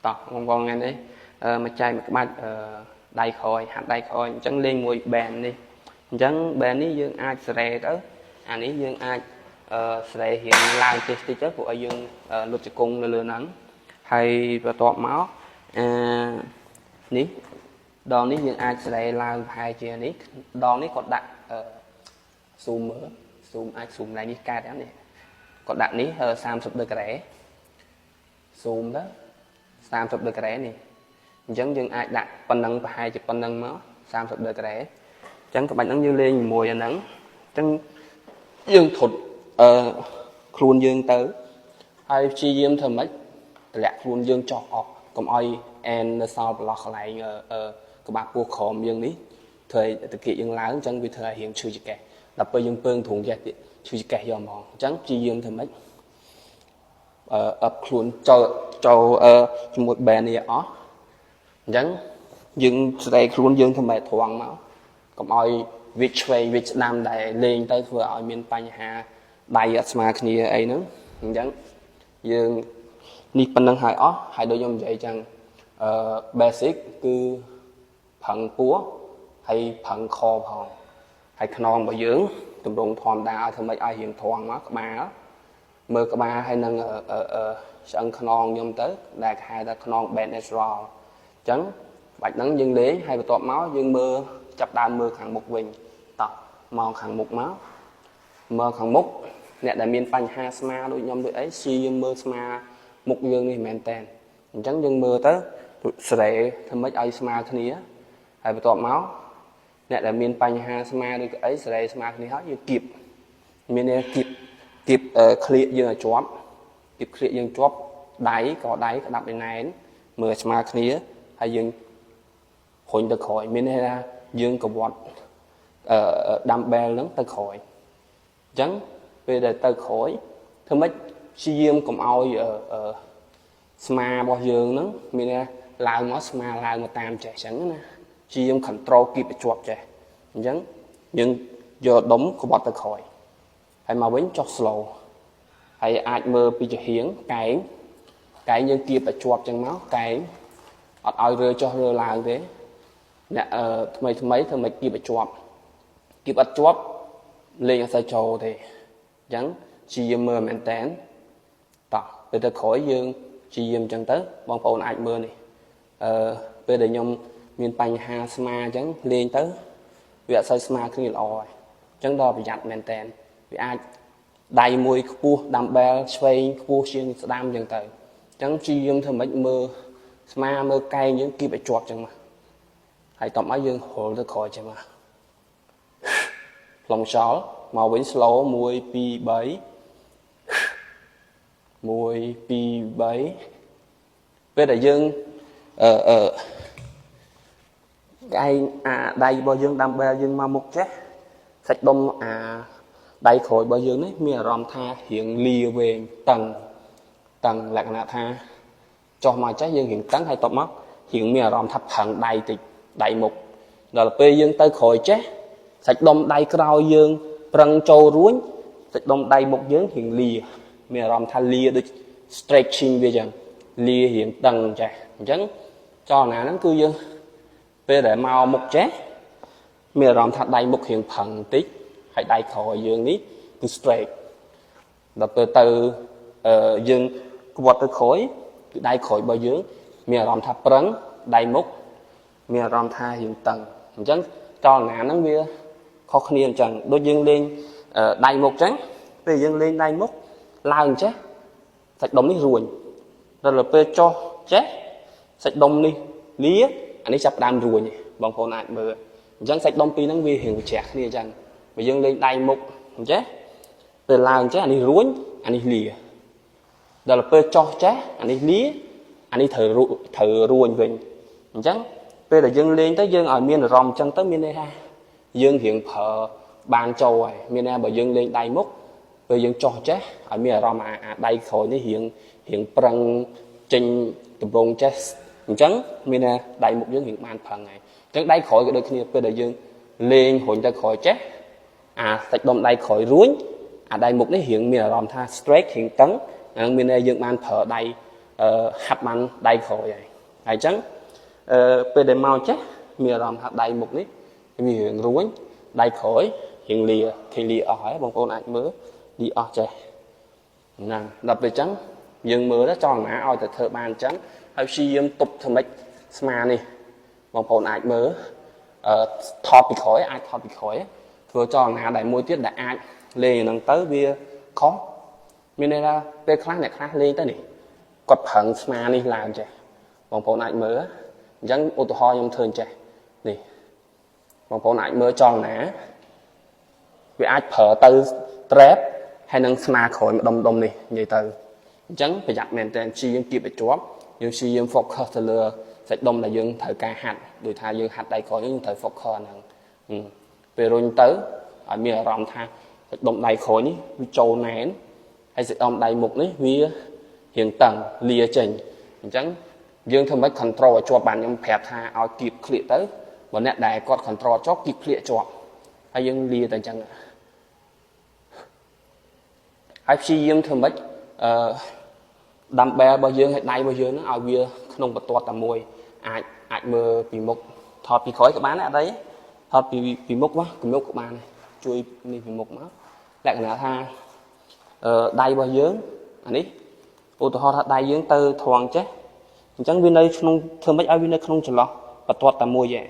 តោះបងបងថ្ងៃនេះមកចែកមួយក្បាច់ដៃក្រោយហាត់ដៃក្រោយអញ្ចឹងលេងមួយ band នេះអញ្ចឹង band នេះយើងអាចសេរីទៅអានេះយើងអាចសេរីរៀងឡើងតិចតិចទៅព្រោះឲ្យយើងលុតជង្គង់នៅលើហ្នឹងហើយបន្ទាប់មកអានេះដងនេះយើងអាចសេរីឡើងប្រហែលជានេះដងនេះគាត់ដាក់អឺ zoom មើល zoom អាច zoom ឡើងនេះកើតហ្នឹងនេះគាត់ដាក់នេះ30ដឺក្រេ zoom ទៅ30ដឺក្រេនេះអញ្ចឹងយើងអាចដាក់ប៉ុណ្ណឹងប្រហែលជាប៉ុណ្ណឹងមក30ដឺក្រេអញ្ចឹងក្បាច់ហ្នឹងយើងលេងជាមួយអាហ្នឹងអញ្ចឹងយើងធត់អឺខ្លួនយើងទៅហើយព្យាយាមធ្វើម៉េចតម្លាក់ខ្លួនយើងចោះអស់កុំឲ្យអែននៅសល់ប្រឡោះកន្លែងអឺក្បាលពោះក្រោមយើងនេះធ្វើឲ្យតកៀកយើងឡើងអញ្ចឹងវាធ្វើឲ្យរៀងឈឺចង្កេះដល់ពេលយើងពើងទ្រូងចេះទៀតឈឺចង្កេះយកហ្មងអញ្ចឹងព្យាយាមធ្វើម៉េចអឺអឹបខ្លួនចូលចូលអឺជាមួយ band នេះអស់អញ្ចឹងយើងស្រីខ្លួនយើងធ្វើម៉េចត្រង់មកកុំឲ្យវាឆ្វេងវាស្ដាំដែលលេងទៅធ្វើឲ្យមានបញ្ហាដៃអត់ស្មើគ្នាអីហ្នឹងអញ្ចឹងយើងនេះប៉ុណ្្នឹងហើយអស់ហើយដូចខ្ញុំនិយាយចឹងអឺ basic គឺប្រឹងពោះហើយប្រឹងខផងហើយខ្នងរបស់យើងតម្រង់ធម្មតាឲ្យធ្វើម៉េចឲ្យរៀងត្រង់មកក្បាលមើលក្បាលហើយនឹងអឺឆ្អឹងខ្នងខ្ញុំទៅដែលគេហៅថាខ្នង bend natural អញ្ចឹងបាច់ហ្នឹងយើងលេងហើយបន្ទាប់មកយើងមើលចាប់ដើមមើលខាងមុខវិញតោះមកខាងមុខមកមើលខាងមុខអ្នកដែលមានបញ្ហាស្មាដូចខ្ញុំដូចអីព្យាយាមមើលស្មាមុខយើងនេះមែនតើអញ្ចឹងយើងមើលទៅសេរីធ្វើម៉េចឲ្យស្មើគ្នាហើយបន្ទាប់មកអ្នកដែលមានបញ្ហាស្មាឬក៏អីសេរីស្មើគ្នាហើយយើងគៀបមានន័យគៀបគៀបក្លៀកយើងឲ្យជាប់គៀបក្លៀកយើងជាប់ ដៃក៏ដៃក្តាប់ឲ្យណែនមើលស្មើគ្នាហើយយើងរុញទៅក្រោយមានន័យថាយើងកវត្តអឺ dumbbell ហ្នឹងទៅក្រោយអញ្ចឹងពេលដែលទៅក្រោយធ្វើម៉េចព្យាយាមកុំឲ្យអឺស្មារបស់យើងហ្នឹងមានន័យឡើងមកស្មាឡើងមកតាមចេះអញ្ចឹងណាព្យាយាម control គៀបឲ្យជាប់ចេះអញ្ចឹងយើងយកដុំក្បត់ទៅក្រោយហើយមកវិញចុះ slow ហើយអាចមើលពីចំហៀងកែងកែងយើងគៀបឲ្យជាប់ចឹងមកកែងអត់ឲ្យរើចុះរើឡើងទេអ្នកអឺថ្មីថ្មីធ្វើមិនគៀបឲ្យជាប់គៀបអត់ជាប់លេងអត់សូវចូលទេអញ្ចឹងព្យាយាមមើលមែនតែនតោះពេលទៅក្រោយយើងព្យាយាមអញ្ចឹងទៅបងប្អូនអាចមើលនេះអឺពេលដែលខ្ញុំមានបញ្ហាស្មាអញ្ចឹងលេងទៅវាអត់សូវស្មើគ្នាល្អហើយអញ្ចឹងដល់ប្រយ័ត្នមែនតែនវាអាចដៃមួយខ្ពស់ dumbbell ឆ្វេងខ្ពស់ជាងស្ដាំអញ្ចឹងទៅអញ្ចឹងព្យាយាមធ្វើម៉េចមើលស្មាមើលកែងយើងគៀបឲ្យជាប់អញ្ចឹងមកហើយតបមកយើងរុលទៅក្រោយអញ្ចឹងមកផ្លុំខ្យល់មកវិញ slow 1 2 3 1 2 3ពេលដែលយើងអឺអឺកែងអាដៃរបស់យើង dumbbell យើងមកមុខចេះសាច់ដុំអាដៃក្រោយរបស់យើងនេះមានអារម្មណ៍ថារៀងលាវែងតឹងតឹងលក្ខណៈថាចុះមកចេះយើងរៀងតឹងហើយតបមករៀងមានអារម្មណ៍ថាប្រឹងដៃតិចដៃមុខដល់ពេលយើងទៅក្រោយចេះសាច់ដុំដៃក្រោយយើងប្រឹងចូលរួញសាច់ដុំដៃមុខយើងរៀងលាមានអារម្មណ៍ថាលាដូច stretching វាចឹងលារៀងតឹងចេះអញ្ចឹងចលនាហ្នឹងគឺយើងពេលដែលមកមុខចេះមានអារម្មណ៍ថាដៃមុខរៀងប្រឹងបន្តិចហើយដៃក្រោយយើងនេះគឺ straight ដល់ពេលទៅយើង ក្បត់ទៅក្រោយគឺដៃក្រោយរបស់យើងមានអារម្មណ៍ថាប្រឹងដៃមុខមានអារម្មណ៍ថារៀងតឹងអញ្ចឹងចលនាហ្នឹងវាខុសគ្នាអញ្ចឹងដូចយើងលេងដៃមុខអញ្ចឹងពេលយើងលេងដៃមុខឡើងចេះសាច់ដុំនេះរួញដល់ពេលចុះចេះសាច់ដុំនេះលាអានេះចាប់ដើមរួញបងប្អូនអាចមើលអញ្ចឹងសាច់ដុំពីរហ្នឹងវារៀងវិជ្រះគ្នាអញ្ចឹងបើយើងលេងដៃមុខអញ្ចេះពេលឡើងចេះអានេះរួញអានេះលាដល់ពេលចុះចេះអានេះលាអានេះត្រូវត្រូវរួញវិញអញ្ចឹងពេលដែលយើងលេងទៅយើងឲ្យមានអារម្មណ៍អញ្ចឹងទៅមានន័យថាយើងរៀងប្រើបានចូលហើយមានន័យបើយើងលេងដៃមុខពេលយើងចុះចេះឲ្យមានអារម្មណ៍អាដៃក្រោយនេះរៀងរៀងប្រឹងចេញតម្រងចេះអញ្ចឹងមានន័យដៃមុខយើងរៀងបានប្រឹងហើយអញ្ចឹងដៃក្រោយក៏ដូចគ្នាពេលដែលយើងលេងរុញទៅក្រោយចេះអាសាច់ដុំដៃក្រោយរួញអាដៃមុខនេះរៀងមានអារម្មណ៍ថា straight រៀងតឹងអានឹងមានន័យយើងបានប្រើដៃ ហាត់បានដៃក្រោយហើយហើយអញ្ចឹងអឺពេលដែលមកចេះមានអារម្មណ៍ថាដៃមុខនេះវារៀងរួញដៃក្រោយរៀងលាគេលាអស់ហើយបងប្អូនអាចមើលលាអស់ចេះហ្នឹងដល់ពេលអញ្ចឹងយើងមើលទៅចង់ណាឲ្យតែធ្វើបានអញ្ចឹងហើយព្យាយាមទប់ធ្វើម៉េចស្មានេះបងប្អូនអាចមើលអឺថតពីក្រោយអាចថតពីក្រោយធ្វើចលនាដែលមួយទៀតដែលអាចលេងហ្នឹងទៅវាខុសមានន័យថាពេលខ្លះអ្នកខ្លះលេងទៅនេះគាត់ប្រឹងស្មានេះឡើងចេះបងប្អូនអាចមើលអញ្ចឹងឧទាហរណ៍ខ្ញុំធ្វើអញ្ចេះនេះបងប្អូនអាចមើលចលនាវាអាចប្រើទៅ trap ហើយនឹងស្មាក្រោយម្ដុំដុំនេះនិយាយទៅអញ្ចឹងប្រយ័ត្នមែនតើព្យាយាមគៀបឲ្យជាប់យើងព្យាយាម focus ទៅលើសាច់ដុំដែលយើងត្រូវការហាត់ដូចថាយើងហាត់ដៃក្រោយយើងត្រូវ focus អាហ្នឹងពេលរុញទៅឲ្យមានអារម្មណ៍ថាសាច់ដុំដៃក្រោយនេះវាចូលណែនហើយសាច់ដុំដៃមុខនេះវារៀងតឹងលាចេញអញ្ចឹងយើងធ្វើម៉េច control ឲ្យជាប់បានខ្ញុំប្រាប់ថាឲ្យគៀបក្លៀកទៅបើអ្នកដែលគាត់ control ជាប់គៀបក្លៀកជាប់ហើយយើងលាទៅអញ្ចឹងហើយព្យាយាមធ្វើម៉េចអឺ dumbbell របស់យើងហើយដៃរបស់យើងហ្នឹងឲ្យវាក្នុងបន្ទាត់តែមួយអាចអាចមើលពីមុខថតពីក្រោយក៏បានដែរអត់អីថតពីមុខមកពីមុខក៏បានដែរជួយនេះពីមុខមកលក្ខណៈថាអឺដៃរបស់យើងអានេះឧទាហរណ៍ថាដៃយើងទៅត្រង់ចេះអញ្ចឹងវានៅក្នុងធ្វើម៉េចឲ្យវានៅក្នុងចន្លោះបន្ទាត់តែមួយឯង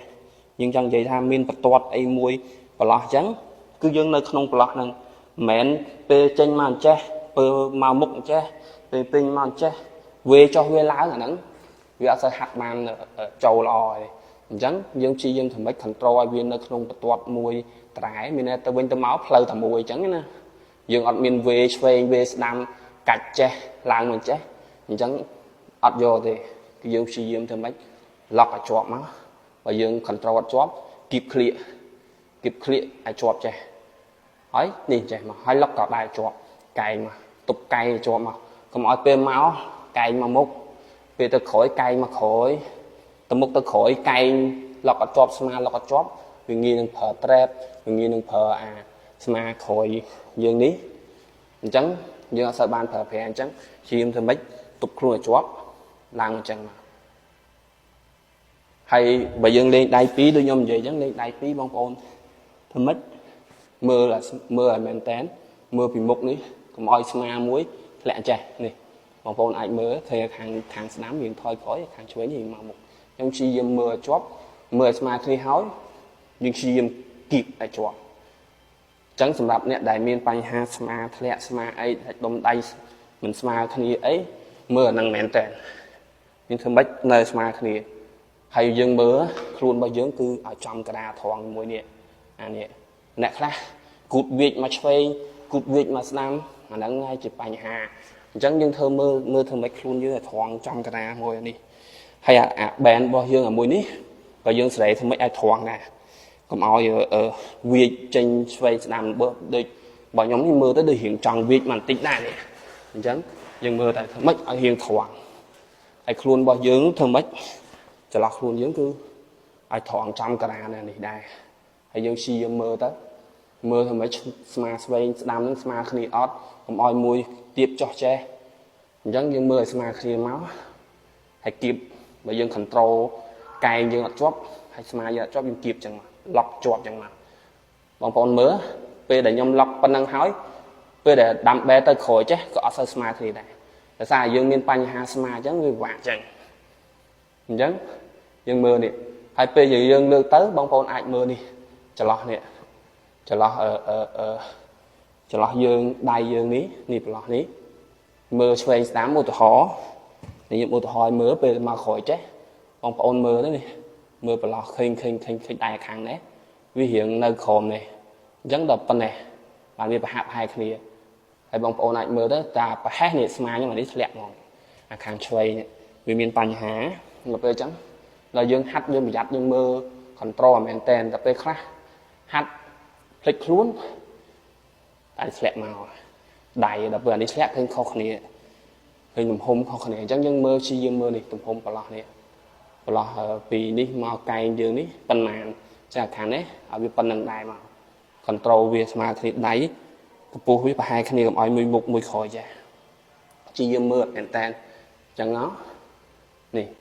យើងចង់និយាយថាមានបន្ទាត់អីមួយប្រឡោះអញ្ចឹងគឺយើងនៅក្នុងប្រឡោះហ្នឹងមិនមែនពេលចេញមកអញ្ចេះពេលមកមុខអញ្ចេះពេលពេញមកអញ្ចេះវេចុះវាឡើងអាហ្នឹងវាអត់សូវហាត់បានចូលល្អទេអញ្ចឹងយើងព្យាយាមធ្វើម៉េច control ឲ្យវានៅក្នុងបន្ទាត់មួយត្រែមានទៅវិញទៅមកផ្លូវតែមួយអញ្ចឹងណាយើងអត់មានវេឆ្វេងវេស្ដាំកាច់ចេះឡើងមកចេះអញ្ចឹងអត់យកទេគឺយើងព្យាយាមធ្វើម៉េច lock ឲ្យជាប់មកបើយើង control អត់ជាប់គៀបក្លៀកគៀបក្លៀកឲ្យជាប់ចេះហើយនេះចេះមកហើយ lock ក៏ដែរជាប់កែងមកទប់កែងឲ្យជាប់មកកុំឲ្យពេលមកកែងមកមុខពេលទៅក្រោយកែងមកក្រោយទៅមុខទៅក្រោយកែង lock អត់ជាប់ស្មា lock អត់ជាប់វាងាយនឹងប្រើ trap វាងាយនឹងប្រើអាស្មាក្រោយយើងនេះអញ្ចឹងយើងអត់សូវបានប្រើប្រាស់អញ្ចឹងព្យាយាមធ្វើម៉េចទប់ខ្លួនឲ្យជាប់ឡើងអញ្ចឹងមកហើយបើយើងលេងដៃពីរដូចខ្ញុំនិយាយអញ្ចឹងលេងដៃពីរបងប្អូនធ្វើម៉េចមើលមើលឲ្យមែនតែនមើលពីមុខនេះកុំឲ្យស្មាមួយធ្លាក់ចេះនេះបងប្អូនអាចមើលឃើញខាងខាងស្ដាំរៀងថយក្រោយខាងឆ្វេងរៀងមកមុខខ្ញុំព្យាយាមមើលឲ្យជាប់មើលឲ្យស្មាគ្នាហើយយើងព្យាយាមគៀបឲ្យជាប់អញ្ចឹងសម្រាប់អ្នកដែលមានបញ្ហាស្មាធ្លាក់ស្មាអីសាច់ដុំដៃមិនស្មើគ្នាអីមើលអាហ្នឹងមែនតើយើងធ្វើម៉េចនៅស្មើគ្នាហើយយើងមើលខ្លួនរបស់យើងគឺឲ្យចំកដាត្រង់មួយនេះអានេះអ្នកខ្លះគូតវាចមកឆ្វេងគូតវាចមកស្ដាំអាហ្នឹងហើយជាបញ្ហាអញ្ចឹងយើងធ្វើមើលមើលធ្វើម៉េចខ្លួនយើងឲ្យត្រង់ចំកដាមួយនេះហើយអា band របស់យើងអាមួយនេះក៏យើងស្រែធ្វើម៉េចឲ្យត្រង់ដែរកុំឲ្យវាចចេញឆ្វេងស្ដាំបើដូចបើខ្ញុំនេះមើលទៅដូចរៀងចង់វាចមកបន្តិចដែរនេះអញ្ចឹងយើងមើលតែធ្វើម៉េចឲ្យរៀងត្រង់ហើយខ្លួនរបស់យើងធ្វើម៉េចចន្លោះខ្លួនយើងគឺឲ្យត្រង់ចំករានេះដែរហើយយើងព្យាយាមមើលទៅមើលធ្វើម៉េចស្មាស្វែងស្ដាំនឹងស្មាគ្នាអត់កុំឲ្យមួយទៀបចុះចេះអញ្ចឹងយើងមើលឲ្យស្មាគ្នាមកហើយគៀបបើយើង control កែងយើងអត់ជាប់ហើយស្មាយើងអត់ជាប់យើងគៀបចឹងមក lock ជាប់ចឹងមកបងប្អូនមើលពេលដែលខ្ញុំ lock ប៉ុណ្ណឹងហើយពេលដែលដាំបែទៅក្រោយចេះក៏អត់សូវស្មើគ្នាដែរដោយសារយើងមានបញ្ហាស្មាអញ្ចឹងវាពិបាកអញ្ចឹងអញ្ចឹងយើងមើលនេះហើយពេលយើងលើកទៅបងប្អូនអាចមើលនេះចន្លោះនេះចន្លោះអឺអឺអឺចន្លោះយើងដៃយើងនេះនេះប្រឡោះនេះមើលឆ្វេងស្ដាំឧទាហរណ៍នេះខ្ញុំឧទាហរណ៍ឲ្យមើលពេលមកក្រោយចេះបងប្អូនមើលទៅនេះមើលប្រឡោះឃើញឃើញឃើញឃើញដៃខាងនេះវារៀងនៅក្រោមនេះអញ្ចឹងដល់ប៉ុណ្ណេះបានវាប្រហាក់ប្រហែលគ្នាហើយបងប្អូនអាចមើលទៅតាប្រហែសនេះស្មាខ្ញុំអានេះធ្លាក់ហ្មងអាខាងឆ្វេងនេះវាមានបញ្ហាដល់ពេលអញ្ចឹងដល់យើងហាត់យើងប្រយ័ត្នយើងមើល control មែនតែនតែពេលខ្លះហាត់ភ្លេចខ្លួនតែធ្លាក់មកដៃដល់ពេលអានេះធ្លាក់ឃើញខុសគ្នាឃើញទំហំខុសគ្នាអញ្ចឹងយើងមើលព្យាយាមមើលនេះទំហំប្រឡោះនេះប្រឡោះពីនេះមកកែងយើងនេះប៉ុន្មានចាខាងនេះឲ្យវាប៉ុណ្្នឹងដែរមក control វាស្មើគ្នាដៃកម្ពស់វាប្រហែលគ្នាកុំឲ្យមួយមុខមួយក្រោយចាព្យាយាមមើលមែនតើ ចឹងហ៎នេះ។